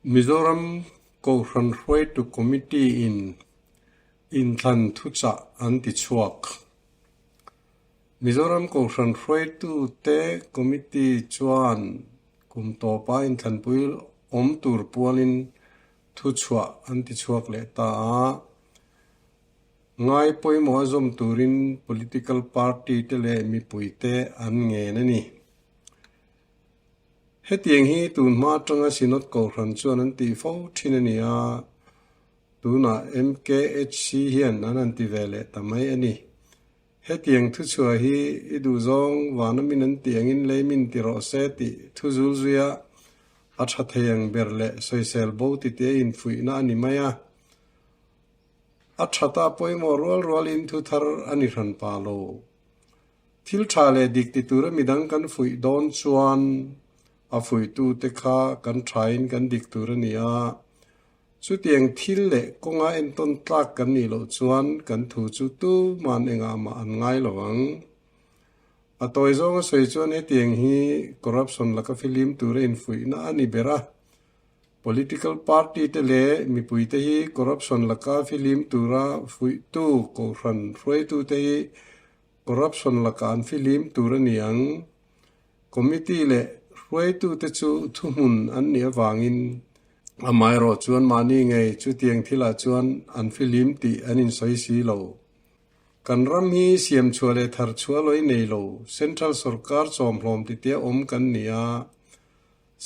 Mizoram Kohhran Hruaitu Committee in inthlan thuchah an ti chhuak. Mizoram Kohhran Hruaitute Committee chuan kum tawpa inthlanpui awm tur pualin thuchhuah an ti chhuak leh ta a. Ngai pawimawh a zawm turin political party te leh mipuite an ngen a ni. Hetiang hi tun hma atanga Synod Kohhran chuan an tih fo thin a ni a, tunah MKHC hian an han ti ve leh ta mai a ni. Hetiang thuchhuah hi i duhzawng vana min an tih angin lei min ti rawh se tih thu zul zuia a tha thei ang ber leh sawisel bo tite infuihna a ni mai a. A thata pawimawh rual rualin thu thar a ni hran pa lo. Thil tha leh dik ti tura midang kan fuih dawn chuan a fuihtute kha kan thain kan dik tur a ni a. Chutiang thil leh kawnga entawn tlak kan nih loh chuan kan thu chu tuman engah mah an ngai lo ang. A tawi zawnga sawi chuan hetiang hi corruption laka filim tura infuihna a ni ber a. Political party te leh mipuite hi corruption laka filim tura fuihtu kohhran hruaitute hi Corruption lakah an fihlim tur a ni ang. Committee leh hruaitute chu thuhmun an nih avangin amaherawh chuan mahni ngei chutiang thilah chuan an fihlim tih an insawi si lo. Kan ram hi siamchhuah leh tharchhuah lawih nei lo, Central sorkar chawmhlawm titia awm kan ni a.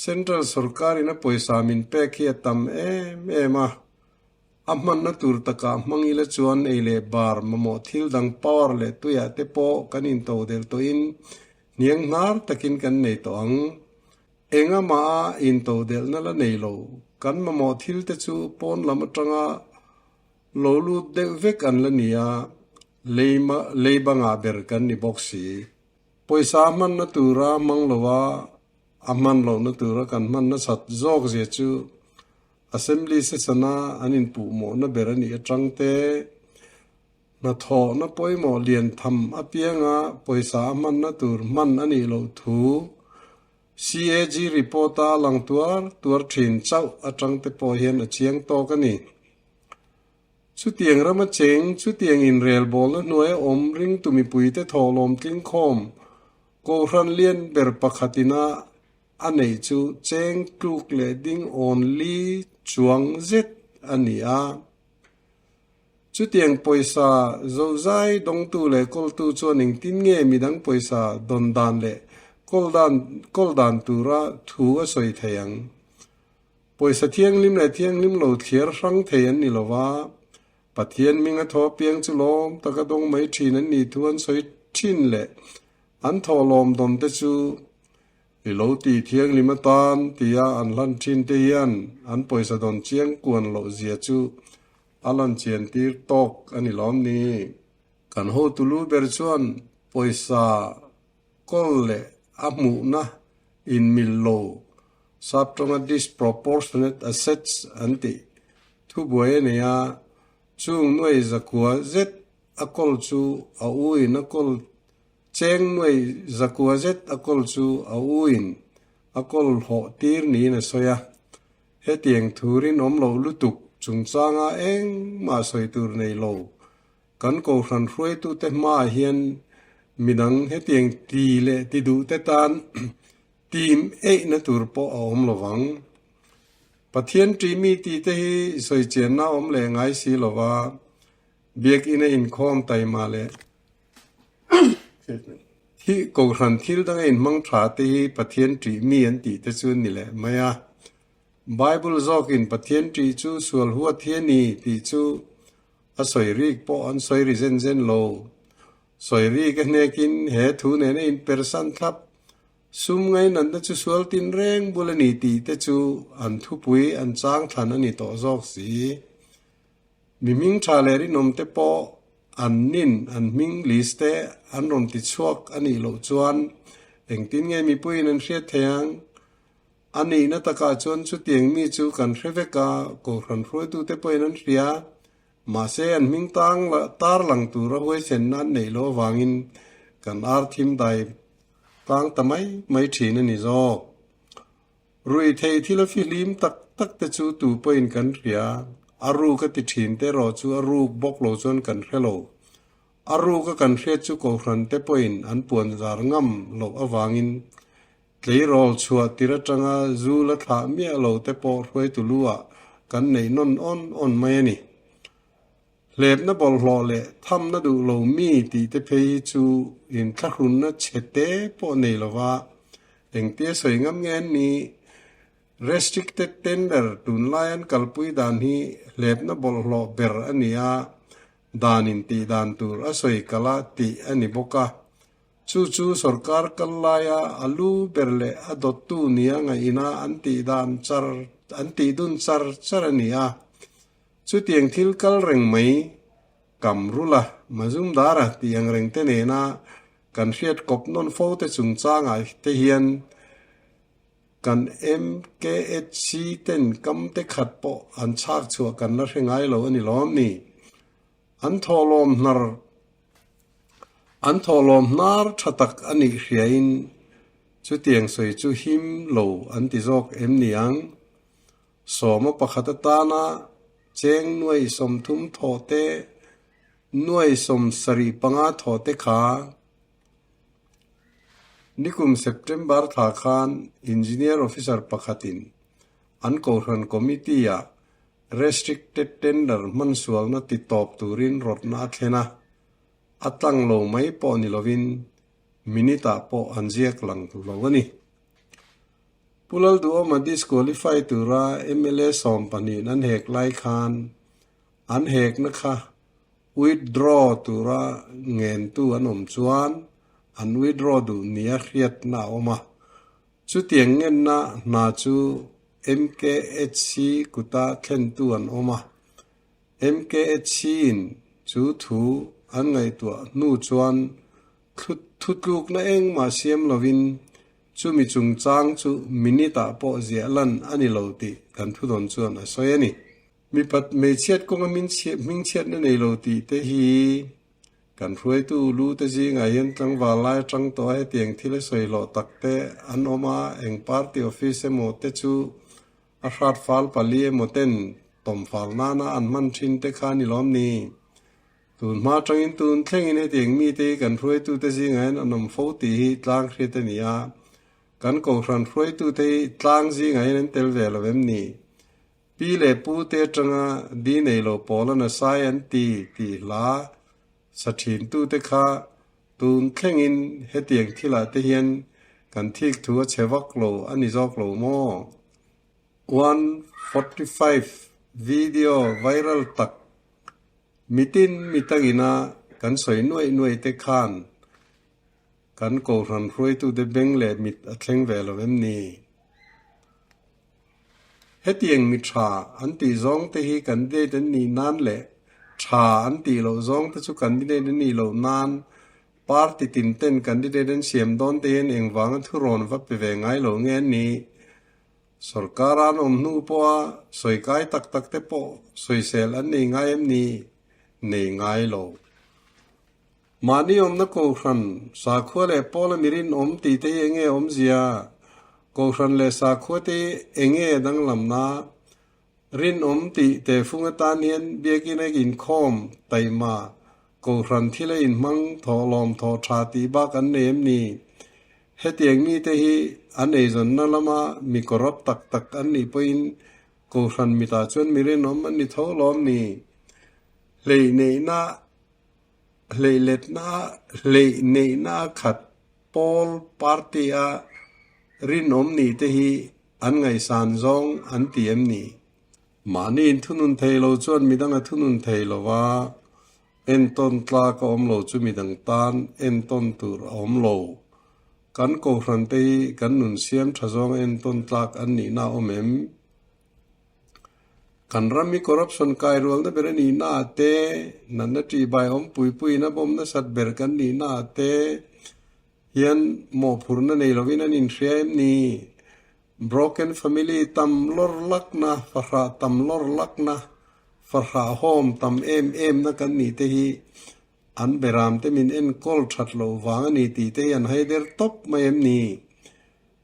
Central sorkarin a pawisa min pek hi a tam em em a. A hmanna tur takah hmang ila chuan ei leh bar, mamawh thil dang power leh tuiah te pawh kan into del tawhin hniang hnar takin kan nei tawh ang. Engamaha into delhna la nei lo, kan mamawh thil te chu pawn lam atanga lo lut deuh vek an la ni a, lei bangah ber kan ni bawk si. Pawisa hmanna tura hmang lova a hman lohna tura kan hman nasat zawk zia chu Assembly session-a an inpuhmawhna ber a nih atang te, hnathawhna pawimawh lian tham apianga pawisa a hmanna tur hman a nih loh thu CAG report-a a lang tuar tuar thin chauh atang te pawh hian a chiang tawk a ni. Chutiang rama cheng, chutiang inrelbawlna hnuaia awm ringtu mipuite thawhlawm tlingkhawm Kohhran lian ber pakhatina A neih chu cheng tluk leh ding awn li chuang zet a ni a. Chutiang pawisa zozai dawngtu leh kawltu chuan engtin nge midang pawisa dawn dan leh kawl dan kawl dan tura thu a sawi thei ang? Pawisa thianghlim leh thianghlim lo thliar hrang thei an ni lo va, Pathian hming a thaw apiang chu lawm taka dawng mai thin an nih thu an sawi thin leh an thawhlawm dawn te chu I lo ti thianghlim atan tia an hlan thin te hian an pawisa dawn chiang kuan loh zia chu a lan chian tir tawk a ni lawm ni. Kan hotu lu ber chuan pawisa kawl leh a hmuhna inmil lo saptawnga disproportionate assets an tih thubuai a nei a, chung nuai zakua zet a kawl chu a uin a kawl Cheng nuai zakua zet a kawl chu a uin a kawl hlawh tir niin a sawi a. Hetiang thurin awm loh lutuk chungchanga engmah sawi tur nei lo. Kan Kohhran hruaitute hmaah hian midang hetiang ti leh ti duhte tan tim eihna tur pawh a awm lo vang. Pathian ṭihmi tihte hi sawi chianna awm leh ngai si lova Biakinn a inkhawm taima leh Hi Kohhran thil danga inhmang tha te hi Pathian ṭih mi an tih te chu ni leh mai a. Bible zawkin Pathian ṭih chu sual huat hi a ni tih chu a sawi rik pawh an sawi ri zen zen lo. Sawi rik a hnekin he thu nena inpersan thlap sum ngainatna chu sual tinreng bul a ni tih te chu an thupui an chang thlan a ni tawh zawk si. Mi hming tha leh rinawm te pawh an nin an hming list te an rawn ti chhuak a nih loh chuan engtin nge mipuiin an hriat thei ang? A nihna takah chuan chutiang mi chu kan hre vek a, Kohhran hruaitute pawhin an hria. Mahse an hming tang tar lang tura huaisenna an neih loh avangin kan ar thim dai tlang ta mai mai thin a ni zawk. Ruihtheih thil a fihlim tak tak te chu tu pawhin kan hria, a ruk a ti thin te erawh chu a ruk bawk lo chuan kan hre lo. A ruk a kan hriat chu Kohhran te pawhin an puan zar ngam loh avangin tleirawl chhuah tir atanga zu la thlah miah lo te pawh hruaitu lu ah kan neih nawn awn awn mai a ni. Hlepna bawlhhlawh leh thamna duh lo mi tih te phei hi chu inthlahrunna chhe te pawh nei lova engtia sawi ngam nge an ni? Restricted tender tunlai an kalpui dan hi hlepna bawlhhlawh ber a ni a, dan in tih dan tur a sawi kala tih a ni bawk a. Chu chu sorkar kal laia a lu ber leh a dawttu nia ngaihina an tih dan char an tih dun char char a ni a. Chutiang thil kal reng mai kam rula Mazumdara tih ang reng te nena kan hriat kawp nawn fo te chungchangah te hian kan MKHC ten kam te khat pawh an chhak chhuah kan la hre ngai lo a ni lawm ni? An thawhlawm hnar an thawhlawm hnar tha tak a nih hriain chutiang sawi chu him lo an ti zawk em ni ang? Sawma pakhat atana cheng nuai 30 thawh te, nuai 75 thawh te kha nikum September thla khan Engineer Officer pakhatin an Kohhran Committee-ah Restricted Tender hmansualna ti tawp turin rawtna a thlen a, a tlang lo mai pawh ni lovin minute-ah pawh an ziak lang lo a ni. Pu Lalduhawma disqualify tura mla 12 an hek lai khan an hekna kha withdraw tura ngentu an awm chuan an withdraw duh nia hriatna a awm a. Chutiang ngenna hna chu MKHC kuta thlentu an awm a. MKHC-in chu thu an ngaihtuah hnu chuan thutlukna engmah siam lovin Chumi chungchang chu minute-ah pawh ziah lan a ni lo tih kan thudawn chuan a sawi a ni. Mipat hmeichhiat kawnga hmingchhiatna nei lo tih te hi kan hruaitu lu te zingah hian tlangval lai atang tawh a hetiang thil a sawi hlawh tak te an awm a, eng party office emaw te chu a hrat fal pali emaw ten tawmfal nana an hman thin te kha a ni lawm ni? Tun hma atangin tun thlengin hetiang mite hi kan hruaitute zingah hian an awm fo tih hi tlang hriat a ni a, kan kohhran hruaitute hi tlang zingah hian an tel ve lo em ni? Pi leh pu te atanga di nei lo pawl a nasai an ti tih hla sa thintute kha tun thlengin hetiang thilah te hian kan thik thu a chhe vak lo a ni zawk lo maw? 1:45 Video viral tak Mitin mitangina kan sawi nuaih nuaih te khan kan Kohhran hruaitute beng leh mit a thleng ve lo em ni? Hetiang mi tha an tih zawng te hi candidate an nih nan leh tha an tih loh zawng te chu candidate an nih loh nan party tin ten candidate an siam dawn te hian engvanga thurawn va pe ve ngai lo nge an nih? Sorkar an awm hnu pawha sawi kai tak tak te pawh sawisel an nei ngai em ni? Nei ngai lo. Mahni awmna Kohhran, sakhua leh pawla mirin awm tih te hi enge awmzia? Kohhran leh sakhua te hi enge danglamna? Rinawm tih tehfung atan hian biakin a inkhawm, taima, Kohhran thil a inhmang thawhlawm thawh tha tih bak an nei em ni? Hetiang mite hi an eizawnna lama mi corrupt tak tak an nih pawhin Kohhran mitah chuan mi rinawm an ni tho lawm ni? Hleih neihna hleih letna hleih neihna a khat pawl party a rinawm nih te hi an ngaihsan zawng an ti em ni? Mahni inthunun thei lo chuan midang a thunun thei lo va, entawn tlak a awm lo chu midang tan entawn tur a awm lo. Kan Kohhran te hi kan nun siam tha zawng entawn tlak an nihna a awm em? Kan ram hi corruption kai rualna ber a nihna ah te, natna ṭihbai awm pui puiin a bawm nasat ber kan nihna ah te hian mawhphurhna nei lovin an inhria em ni? Broken family tam lawr lakna, fahrah tam lawr lakna, fahrah home tam em em na kan nih te hi an beram te min enkawl that loh vang a ni tih te hi an haider tawp mai em ni?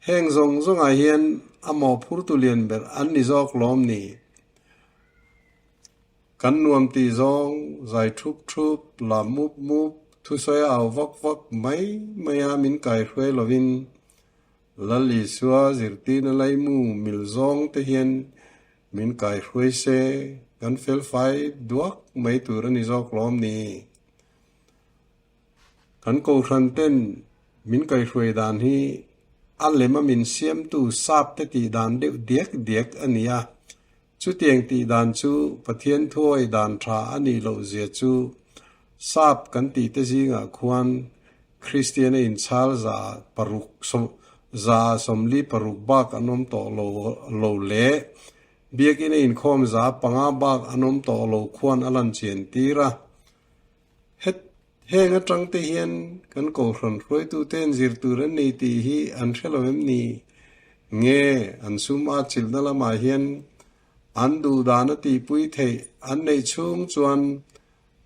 Heng zawng zawngah hian. a mawhphurtu lian ber an ni zawk lawm ni? Kan nuam tih zawng zai thup thup, lam mup mup, thusawi a au vak vak mai mai a min kaihruai lovin Lal Isua zirtirna laimu mil zawng te hian min kaihruai se kan felfai duak mai tur a ni zawk lawm ni? Kan kohhran ten min kaihruai dan hi a lem a min siamtu sap te tih dan deuh diak diak a ni a. Chutiang tih dan chu Pathian thuawi dan tha a nih loh zia chu sap kan tih te zingah khuan Kristian a inchhal 146 bak an awm tawh lo lo leh Biakinn a inkhawm 500 bak an awm tawh lo khuan a lan chian tir a. Het, heng atang te hian kan kohhran hruaitute zir tur an nei tih hi an hre lo em ni? Nge an sum a chilhna lamah hian an duhdan a tihpui theih an neih chhung chuan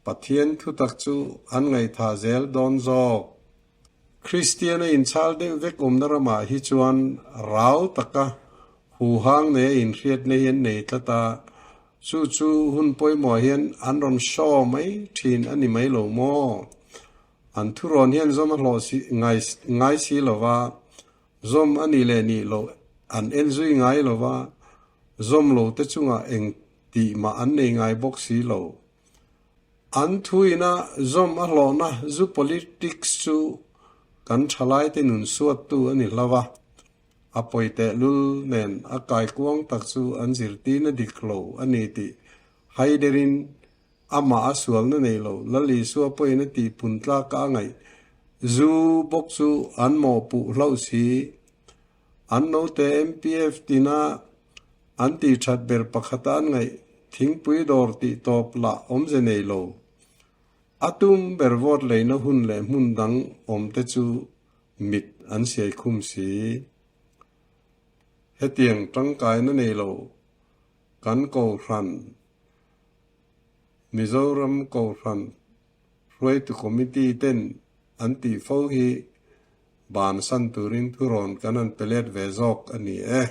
Pathian thutak chu an ngaihthah zel dawn zawk. Kristian a inchhal deuh vek awmna ramah hi chuan rau taka huhang nei a inhriatna hi an nei tlat a, chu chu hun pawimawh hian an rawn show mai thin a ni mai lo maw? An thurawn hian zawm a hlawh si ngai ngai si lo va, zawm a nih leh nih loh an en zui ngai lo va, zawm lo te chungah eng tih mah an nei ngai bawk si lo. An thuina zawm a hlawhna zu politics chu kan thalaite nun suattu a ni hlo a, a pawi tehlul nen a kaikuang tak chu an zirtirna dik lo a ni tih haiderin amah a sualna nei lo Lal Isua pawhin a tih pun tlak a ngaih zu bawk chu an mawhpuh hlauh si. An note MPF tina an tih that ber pakhata an ngaih thingpui dawr tih tawp lah awmze nei lo. A tum ber vote leina hun leh hmun dang awm te chu mit an siai khum si. Hetiang tangkaina nei lo kan Kohhran, Mizoram Kohhran hruaitu committee ten an tih fo hi bansan turin thurawn kan han pe let ve zawk a ni e.